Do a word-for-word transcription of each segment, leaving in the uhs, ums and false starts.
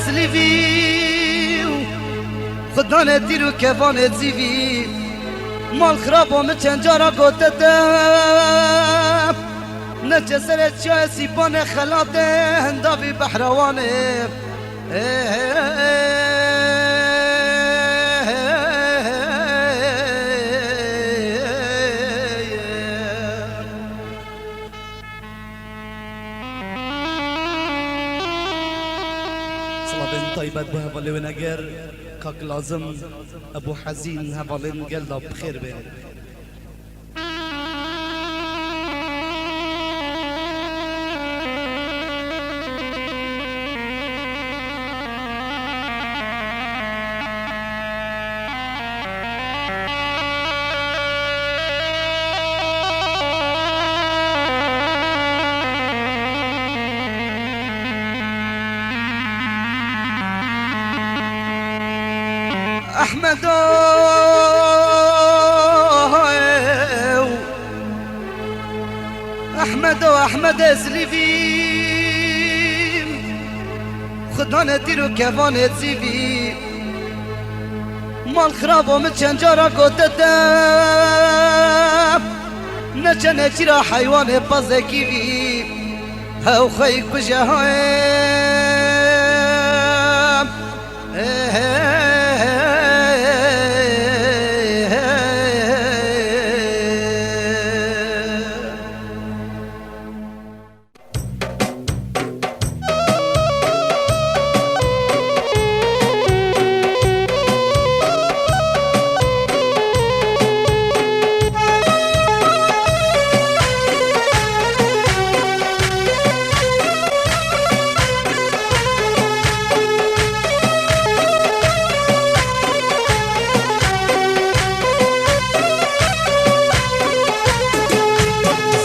Silîvî û xudanê tîr û kevanê zîvî. Mal xirabo min çend cara gote te. Neçe serê çiyayê Sîpanê xelatê hindavî behrewanê. Silavên taybet bo hevalê wê neger, kak Lazim, Ebû Hezîn, hevalên gel da bi xêr bên. Ehmedo, Ehmedo, Ehmedê Silîvî, xudanê tîr û kevanê zîvî. Mal xirabo min çend cara gote te, neçe nêçîra heywanê pezekî vî. Hew xweyk bije hayê.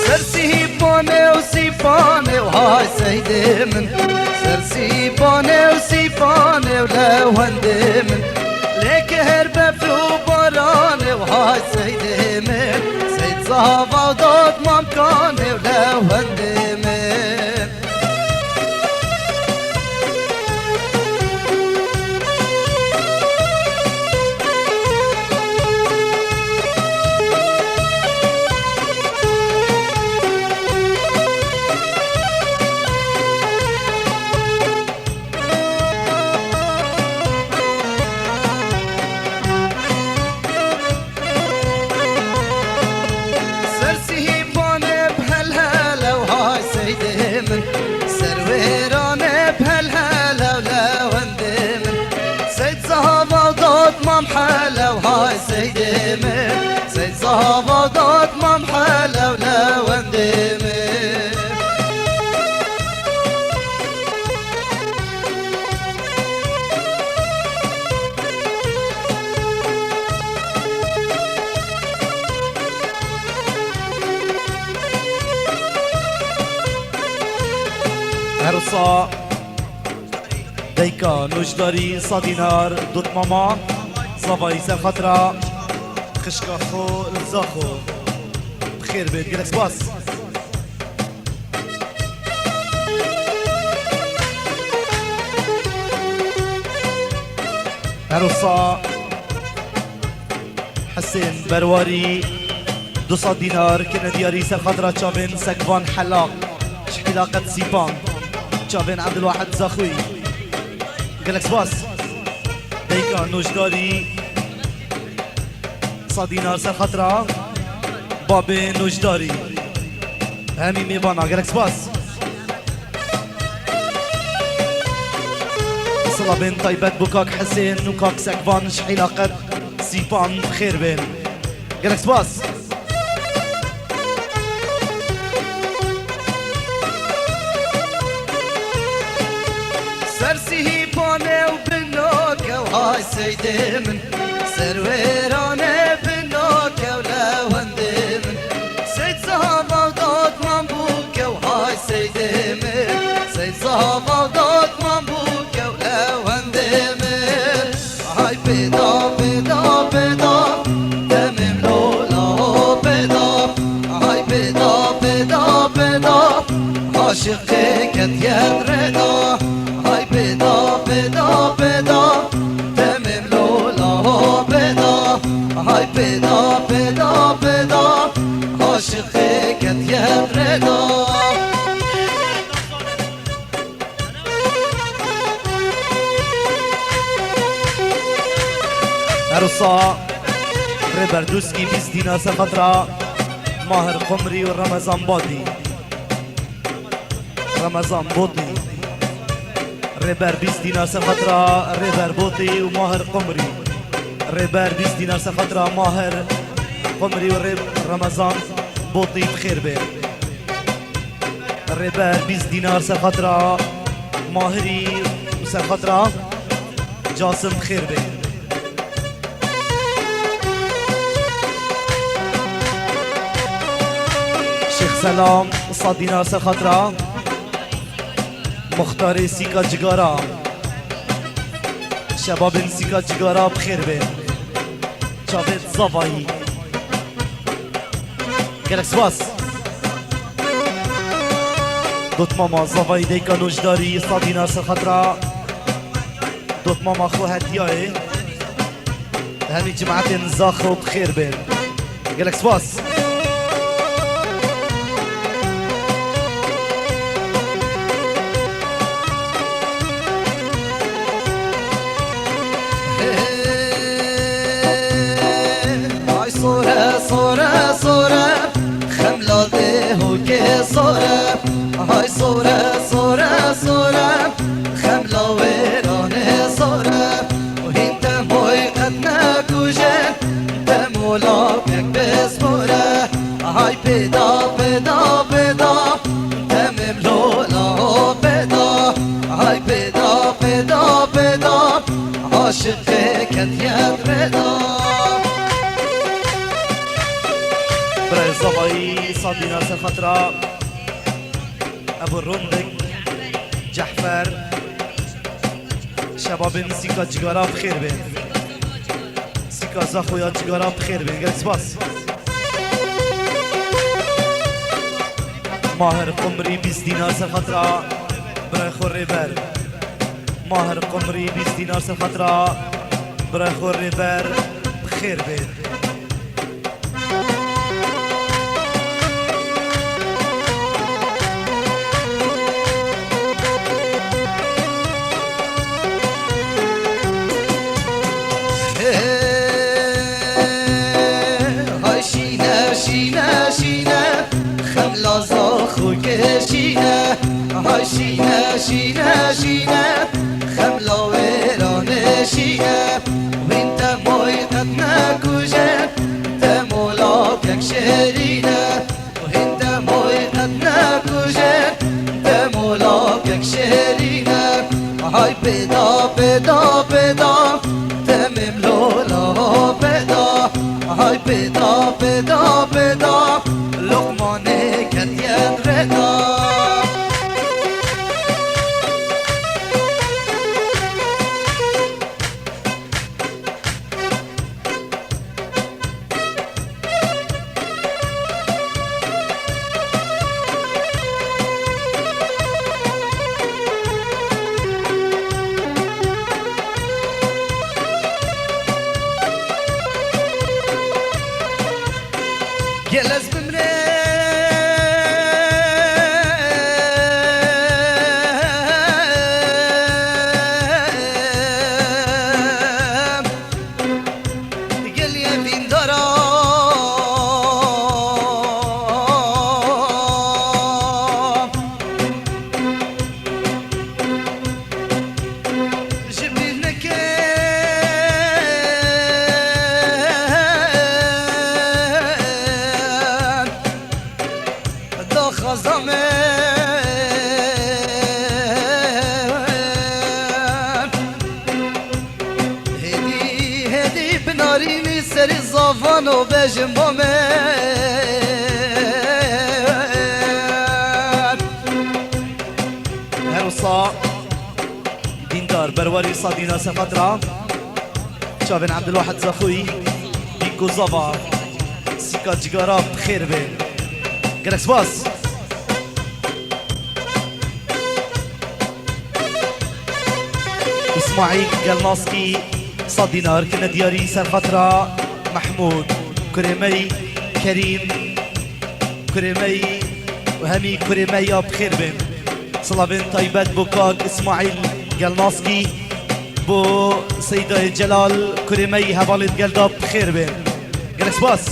Ser Sîpanê û Sîpanê û hay seydê min. Ser Sîpanê û Sîpanê û lewendê min. Lê ki her befr û baranê û hay seydê min. Seyd Zava û Dad Mamkanê û lewendê min. Ser Sîpanê bi helhele û hay seydê min. Ser Wêranê bi helhele û lewendê min. Seyd Zava û Dad Mam hele û hay seydê min. Seyd Zava û Dad Mam hele û lewendê min. Her wisa dayika nûjdarî sa dînar dot mama zavayî ser xatira xişka xwe li Zaxo. Bi xêr bêt, gelek spas. Her wisa Hesên Berwarî du sed dînar kirine diyarî ser xatira çavên Sekvan Helaq ji Hilaqet Sîpan, çavên Ebdulwahid Zaxwî. Gelek spas. Dayika nûjdarî. Sa dînar ser xatira babê nûjdarî. Hemî mêvana gelek spas. Silavên taybet bo kak Hesên û kak Sekvan ji Hilaqet Sîpan bi xêr bên. Gelek spas. Ser Sîpanê û Binoke û hay seydê min. Ser Wêranê Binoke û lewendê min. Seyd Zava û Dad Mam bûke û hay seydê min. Seyd Zava û Dad Mam bûke û lewendê min. Hay pêda, pêda, pêda, demê min lola pêda. Hay pêda, pêda, pêda, aşiqê ketiye rêda. Hay pêda, pêda. Çiqê ketiye rêda. Her wisa Rêber Dûskî bîst dînar ser xatira Mahir Qumrî û Remezan Badî. Remezan Botî. Rêber bîst dînar ser xatira Rêber Botî û Mahir Qumrî. Rêber bîst dînar ser xatira Mahir Qumrî û Rê-, Remezan Botî bi xêr bê. Rêber bîst dînar ser xatira Mahirî û ser xatira Casim bi xêr bê. Şêx Selam, sed dînar ser xatira Muxtarê Sîka Cigara. Şebabên Sîka Cigara bi xêr bên. Çavên Zavayî. Gelek spas. Dotmama Zavayî dayika nojdarî, sed dînar ser xatira dotmama xwe hetiyayê. Hemî cimatên Zaxo bi xêr bên. Gelek spas. Ay sore, sore, sore, xemla dê hokê sore. Ay sore, sore, sore, xemla wêranê sore. Hîn te moy qet nekuje, te mola pek pes bore. Hay pêda, pêda, pêda, te mem lola pêda. Hay pêda, pêda, pêda, aşiqê ketiye rêda. Birayê Zavayî, sed dînar ser xatira Ebu Rundik, Cehfer, şebabên Sîka Cigara bi xêr bên. Sîka Zaxoya Cigara bi xêr bên. Gelek spas. Mahir Qumrî bîst dînar ser xatira birayê xwe Rêber. Mahir Qumrî bîst dînar ser xatira birayê xwe Rêber bi xêr bên. Hay şîne, şîne, şîne, xemla Zaxokê şîne. Hay şîne, şîne, şîne, xemla wêranê şîne. Wîn te moy qet nekuje, te mola kek şêrîne. Hîn te moy qet nekuje, te mola kek şêrîne. Hay pêda, pêda, pêda, te mêm lola pêda. Hay pêda, pêda, pêda, Loqmanê ketiye rêda. Gel ez bimrêm. Geliyê vîndara ji bîr neke. Daxwaza me hêdî, hêdî binarînî serî zavano bejim bo me. Her wisa Dîndar, berwarî sed dînar ser xatira çavên Ebdulwahid Zaxoyî, Dîko Zava, Sîka Cigara bi xêr bên. Gelek spas. Îsmaîl Gelnaskî, sed dînar, kine diyarî ser xatira Mehmûd, kurê me yî Kerîm. Kurê me yî û hemî kurê me ya bi xêr bên. Silavên taybet bo kak Îsmaîl Gelnaskî, bo Seydayê Celal, kurê me yî hevalên gel da bi xêr bên. Gelek spas.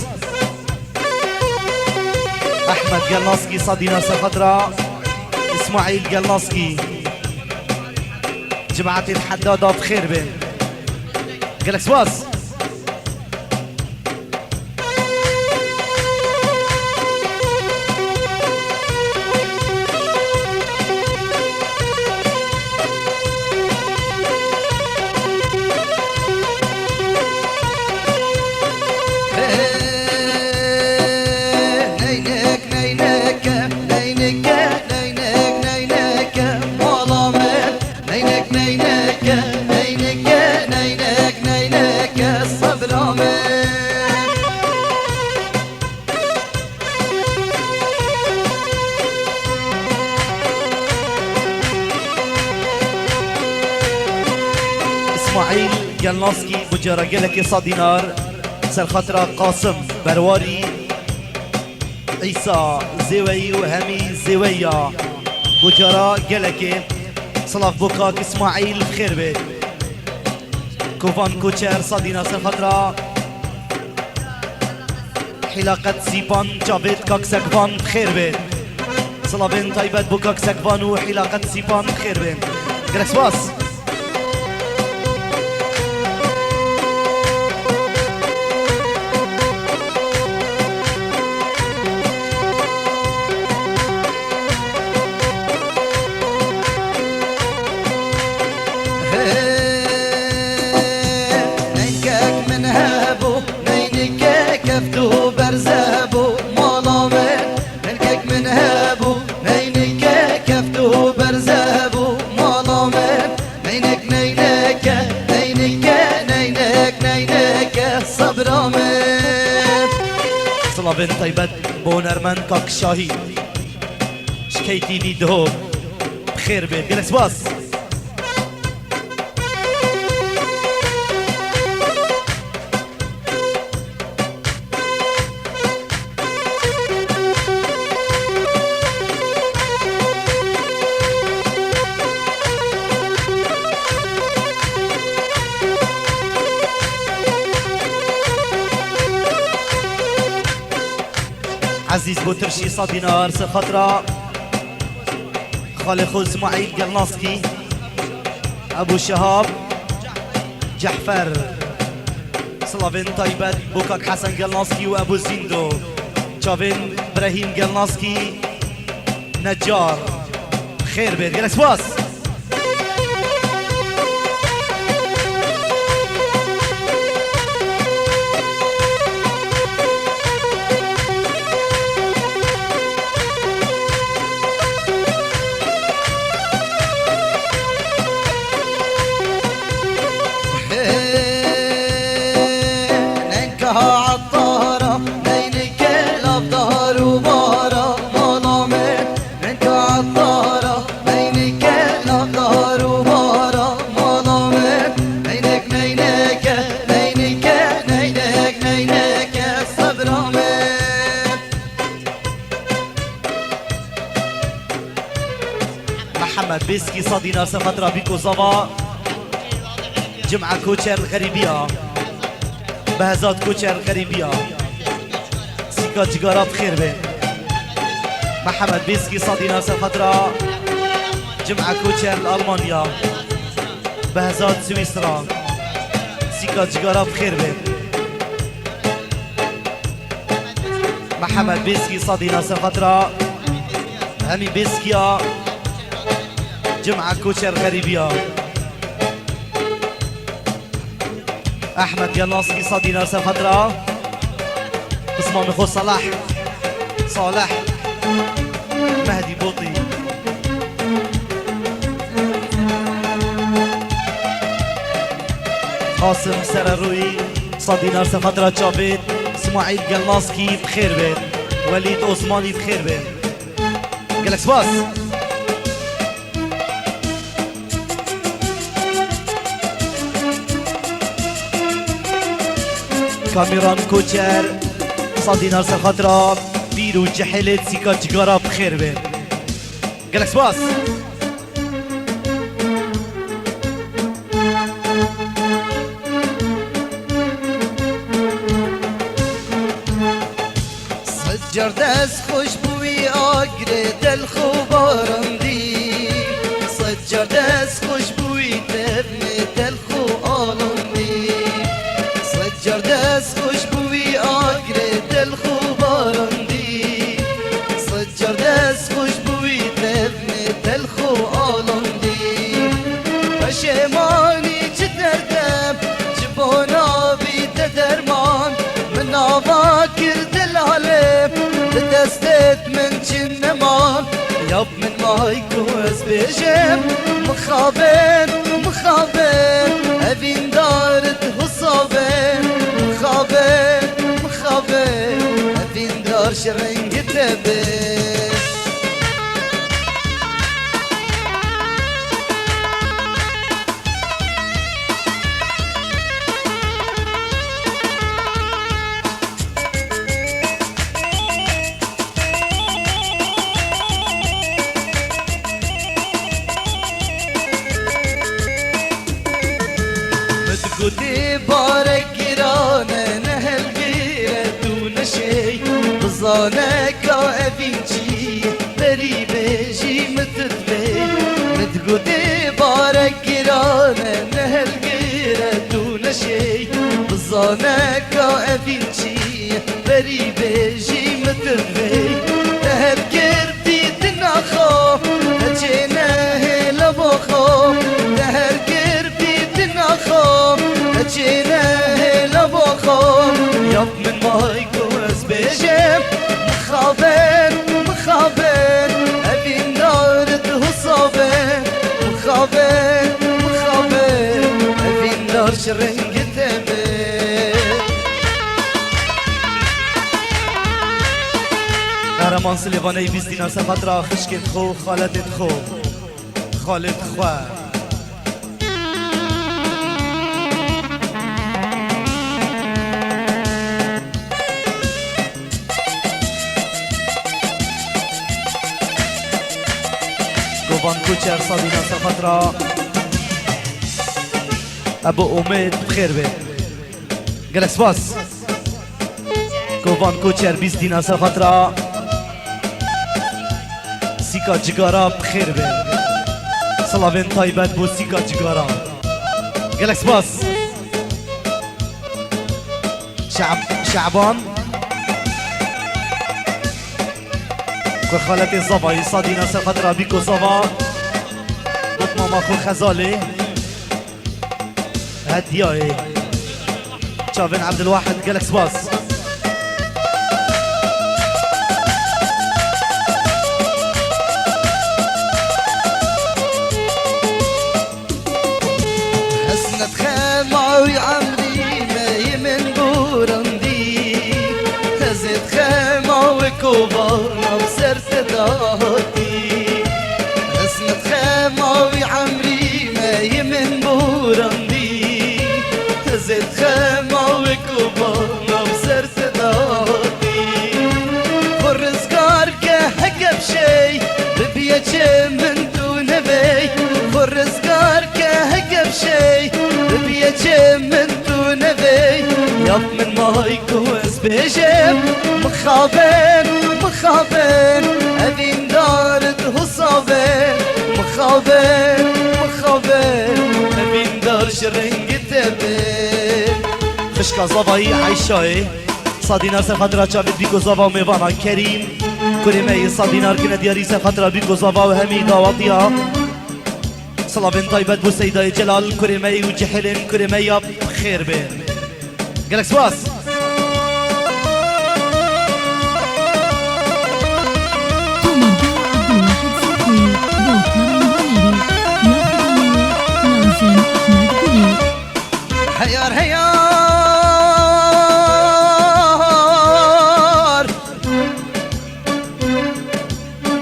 Ehmed Gelnaskî, Sadîna Sefatra, Îsmaîl Gelnaskî, cemaetê Hedda da bi xêr bên. Gelek spas. Neynek, neyneke, neyneke, neynek, neyneke, mala me. Neynek, neyneke, neyneke, neynek, neyneke, sebra me. Îsmaîl Gelnaskî, bi cara gelekê sed dînar, ser xatira Qasim Berwarî, Îsa Zêweyî û hemî Zêweya, bi cara gelekê silav bo kak Îsmaîl, bi xêr bê. Kovan Koçer, sed dînar, ser xatira Hîlaqet Sîpan, çavêt kak Sekvan, bi xêr bê. Silavên taybet bo kak Sekvan û Hîlaqet Sîpan, bi xêr bê. Gelek spas. Hey, neynikek min hebû, neynikek keft û berze bû mala me. Neynikek min hebû, neynikek keft û berze bû mala me. Neynek, neyneke, neynike, neynek, neyneke, sebra me. Silavên taybet bo hunermend kak Şahî. Ji K T V Duhok. Bi xêr bê. Gelek spas. Ezîz Botirşî, sed dînar, ser xatira xalê xwe Îsmaîl Gelnaskî, Ebû Şihab, Cehfer. Silavên taybet bo kak Hesen Gelnaskî û Ebû Zîndo. Çavên Brehîm Gelnaskî, Necar. Xêr bê. Gelek spas. Hey, neynika etara, neynike lavdar û bara mala me. Neynika etara, neynike lavdar û bara mala me. Neynek, neyneke, neynike, neynek, neyneke, sebra me. Mihemed Bêskî, sed dînar, ser xatira Bîko Zava. Cim'a Koçer, Xerîbiya. Behzat Koçer, Xerîbiya. Sîka cigara bi xêr bê. Mihemed Bêskî, sed dînar, ser xatira Cim'a Koçer li Almanya. Behzat Swîsra. Sîka cigara bi xêr bê. Mihemed Bêskî, sed dînar, ser xatira hemî Bêskiya, Cim'a Koçer, Xerîbiya. Ehmed Gelnaskî, sed dînar, ser xatira pismamê xwe Salah. Salih. Mehdî Botî. Qasim Sererûyî, sed dînar, ser xatira çavêt Îsmaîl Gelnaskî, bi xêr bê. Welîd Osmanî, bi xêr bê. Gelek spas. Kamîran Koçer, sed dînar, ser xatira Pîr û cihêlê Sîka Cigara bi xêr bên. Gelek spas. Sed car dest xweş bûyî agirê telx û barandî. Sed car dest xweş bûyî tevnê telx û alandî. Sed car dest xweş bûyî agirê telx û barandî. Sed car dest xweş bûyî tevnê telx û alandî. Peşêmanî çi derdem, ji bo navî te derman. Min ava kir delalê, di destêt min çi neman. Yap min may ku ez bêjim, mixabin, mixabin, evîndarit husabin, mixabin, mixabin, evîndar ji rengê te bin. Min digotê barek giran e, ne hilgire tu neşey. Bizane ka evîn çi ye, berî bêjî min tu divê. Min digotê barek giran e, ne hilgire tu neşey. Bizane ka evîn çi ye, berî bêjî min tu divê. Te her girtî dina xwe, te çêne hêla bo xwe. Te her girtî dina xwe, te çêne hêla bo xwe. Yap min may ku ez bêjim, mixabin, mixabin, evîndar di husabin. Mixabin, mixabin, evîndar ji rengê te bin. Kahraman Silêvanê bîst dînar ser xatira xişkên xwe û xaletên xwe. Xalê xwe. Govan Koçer, Sadîna Sefatra. Ebu Umêd, bi xêr bê. Gelek spas. Govan Koçer, bîst dînar ser xatira Sîka Cigara, bi xêr bê. Silavên taybet bo Sîka Cigara. Gelek spas. Şab-, Şaban. Ku xaletê Zavayî, Sadîna ser xatira Bîko Zava. Got mama xwe Xezalê. Hediyayê. Çavên Ebdulwahid, gelek spas. Hesnet xema wî emrî me yê min borandî. Hezêt xema wê kovana bi ser te de hatî. Hesnet xema wî emrî me yê min borandî. Hezêt xema wê kovana bi ser te de hatî. Xwe rizgar ke heke bi şey, bibiye çi min tu nevey. Xwe rizgar ke heke bi şey, bibiye çi min tu nevey. Yap min may ku ez bêjim, mixabin, mixabin, evîndar di husa bin. Mixabin, mixabin, evîndar ji rengê te bin. Xişka Zavayî Eyşayê. Sed dînar ser xatira çavê Bîko Zava û mêvana Kerîm. Kurê me yê sed dînar kine diyarî ser xatira Bîko Zava û hemî dawatiya. Silavên taybet bo Seydayê Celal, kurê me yê û cihêlên kurê me ya bi xêr bên. Gelek spas. Tomarda Abdulwahid Zikî, Doktor Muhammed, Yahya Nazim Ahmet Gulî. Heyar, heyar.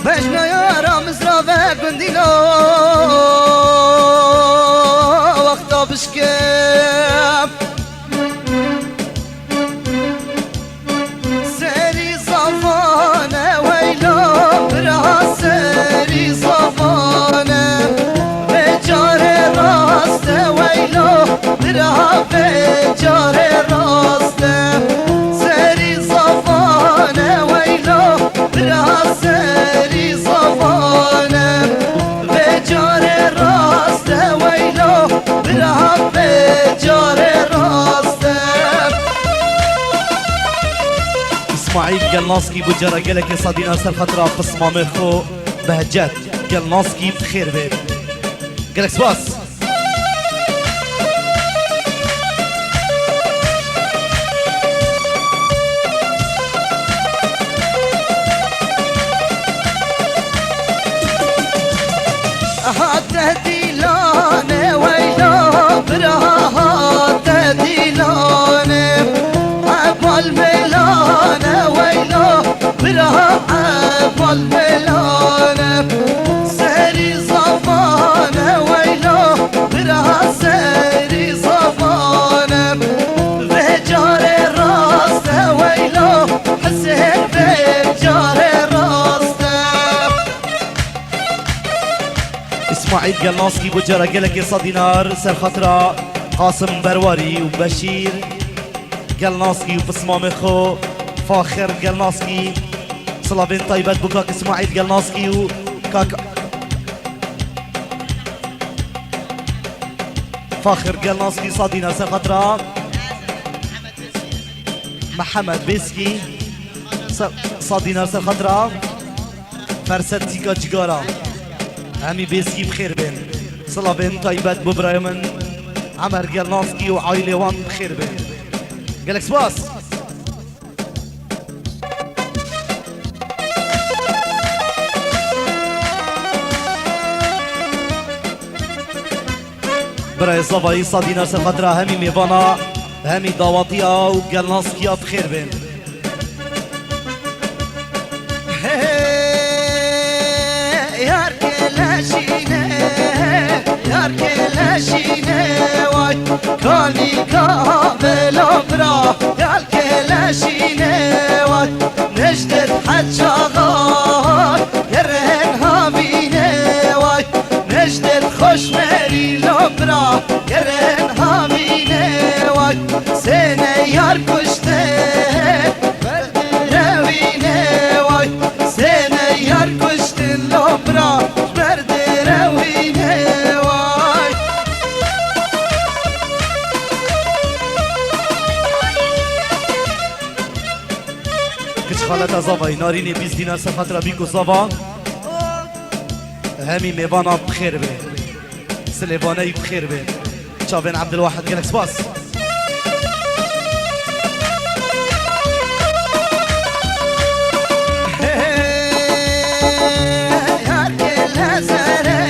Bejna yara mizra ve gundîna wexta bişke. Serî Zava Serî zavanim, vê carê rast e weylo, bira vê carê rast e. Îsmaîl Gelnaskî bû cara gelekê sa dînar ser xatira pismamê xwe Behcet Gelnaskî bi xêr bê. Gelek spas. Hate dîlanê weylo, bira hate dîlanê. Heval mêlane weylo, bira heval mêlane. Serî zavane weylo, bira serî zavane. Vê carê rast e weylo, Husên vê carê rast e. Îsmaîl Gelnaskî bû cara gelekê sa dînar ser xatira Qasim Berwarî û Beşîr Gelnaskî û pismamê xwe Faxir Gelnaskî. Silavên taybet bo kak Îsmaîl Gelnaskî û kak Faxir Gelnaskî sa dînar ser xatira Mihemed Bêskî. Sa, sa dînar ser xatira Ferset Tîka Cigara. Hemî Bêskî bi xêr bên. Silavên taybet bo birayê min Emer Gelnaskî û aîlê wan bi xêr bên. Gelek spas. Birayê Zavayî sa dînar ser xatira hemî mêvana, hemî dawatiya û Gelnaskiya bi xêr bên. Hey, yar keleşîne, yar keleşîne, way. Kanî ka velo bira, yar keleşîne, way. Necdet Hacı Ağa, gerên havîne, way. Necdet Xoşmerî lo bira, gerên havîne, way. Sêne yar kuşte, Rewîne way, sêne yar kuştin lo bira, ji ber de rewîne way. Kiç xaleta Zavayî, narînê bîst dînar ser xatira bîk û zava. Hemî mêvana bi xêr be. Silêvaneyî bi xêr be. Çavên Ebdilwahid, gelek spas. Yar kele zere,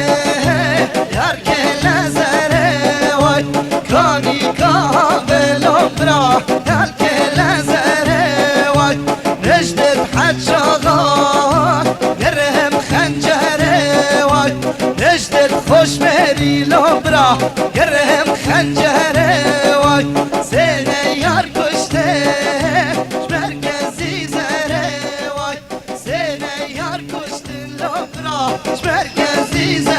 yar kele zere, way. Kanî ka velo bira, yar kele zere, way. Necdet Hacı Ağa, gerem xencere, way. Necdet Xoşmerî lo bira, gerem xencere, way. Sêne yar kuşte, ji merkezî zere, way. Sêne yar kuştin lo bira, ji merkezî zere.